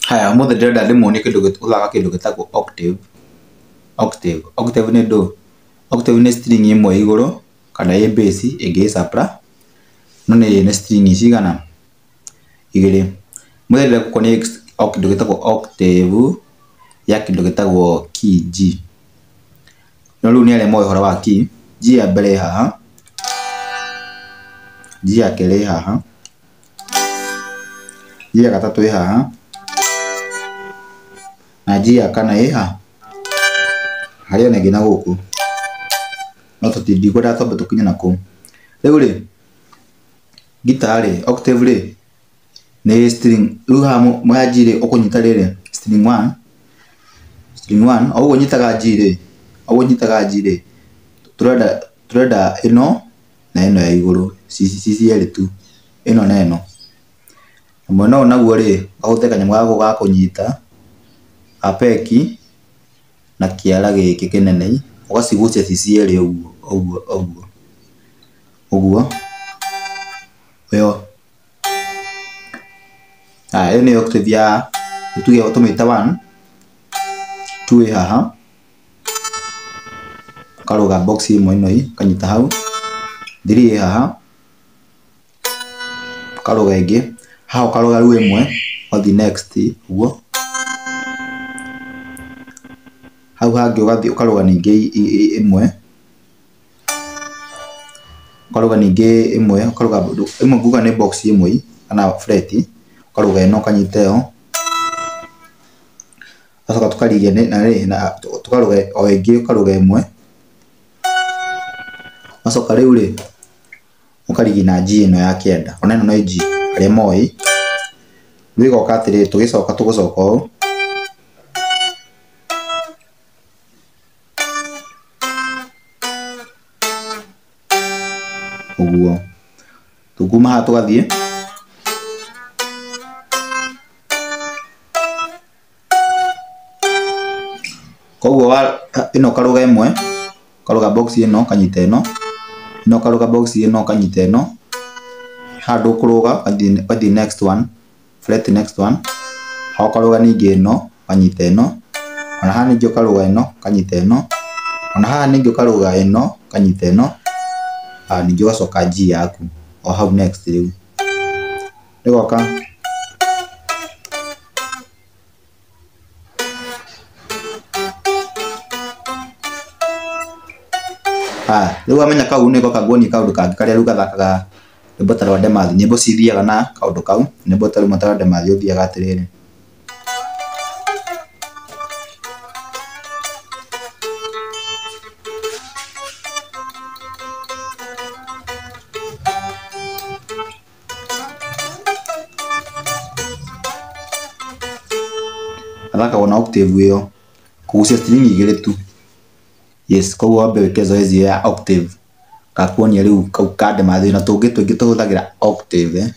Haya, ũmũthĩ ndĩrenda ndĩmuonie kĩndũ gũthaka kĩndũ gĩtagwo octave. Octave. Octave nĩ ndũ? Octave nĩ string ĩmwe igũrũ kana ĩ bass ĩngĩ ĩ sopra, no nĩ string cigana? Igĩrĩ. Ũmũthĩ ndĩrenda gũkuonia kĩndũ gĩtagwo octave ya kĩndũ gĩtagwo key G. No rĩu nĩ arĩa moĩ ũhoro wa key, G ya mbere ĩ haha, G ya kerĩ ĩ haha, G ya gatatũ ĩ haha, na G ya kana ĩ haha. Harĩ ona ĩngĩ na gũkũ, no ndikwenda twambe tũkinye na kũu. Rĩu rĩ, guitar rĩ, octave rĩ, nĩ string, rĩu haha ya G rĩ, ũkũnyita rĩrĩ string one, string one, o ũguo ũnyitaga G rĩ, o ũguo ũnyitaga G rĩ, tũrenda ĩno na ĩno ya igũrũ, ci cierĩ tu, ĩno na ĩno. Na mwena ũyũ naguo rĩ, ũhũthĩre kanyamũ gakũ ga kũnyita, ga peki, na kĩara gĩkĩ kĩnene, ũgacigucia ci cierĩ ũguo ũguo ũguo ũguo, ĩyo. Haya, ĩyo nĩ octave ya, tuge tũmĩte one, two ĩ haha, ũkarũga box ĩmwe ĩno ĩ, ũkanyita hau, three ĩ haha, ũkarũga ĩngĩ, haha ũkarũga rĩu ĩmwe, ũgathiĩ next ũguo, hau hangĩ ũgathiĩ ũkarũga ningĩ ĩmwe, ũkarũga ningĩ ĩmwe, ũkarũga ĩmwe nguga nĩ box ĩmwe kana fret, ũkarũga ĩno ũkanyita ĩyo, ũgacoka tũkarigia na rĩ tũkarũga o ĩngĩ ũkarũga ĩmwe, ũgacoka rĩu rĩ, ũkarigia na G ĩno ya kĩanda, ona ĩno nĩ G arĩa moĩ, rĩu ĩgoka atĩrĩrĩ, tũgĩcoka tũgũcoka ũũ, ũguo, tũkuma haha tũgathiĩ koguo ĩno ũkarũga ĩmwe, ũkarũga box ĩno ũkanyita ĩno, ĩno ũkarũga box ĩno ũkanyita ĩno, haha ndũkũrũga ũgathiĩ next one, fret next one, haha ũkarũga ningĩ ĩno ũkanyita ĩno, ona haha ningĩ ũkarũga ĩno ũkanyita ĩno, ona haha ningĩ ũkarũga ĩno ũkanyita ĩno, ningĩ ũgacoka G yaku o hau next rĩu. Ĩgoka haya, rĩu wamenya kau nĩ ngoka nguonie kaũndũ kangĩ karĩa rĩu gathakaga rwĩmbo ta rwa Demathi, nyĩmbo cithiaga na kaũndũ kau, rwĩmbo ta rũmwe ta rwa Demathi rũthiaga atĩrĩrĩ. Gathakagwo na octave ĩyo, kũgucia string igĩrĩ tu. Yes, koguo wambe wĩke zoezi ya octave, ngakuonia rĩu kau ka Demathi na tũngĩ tũingĩ tũhũthagĩra octave.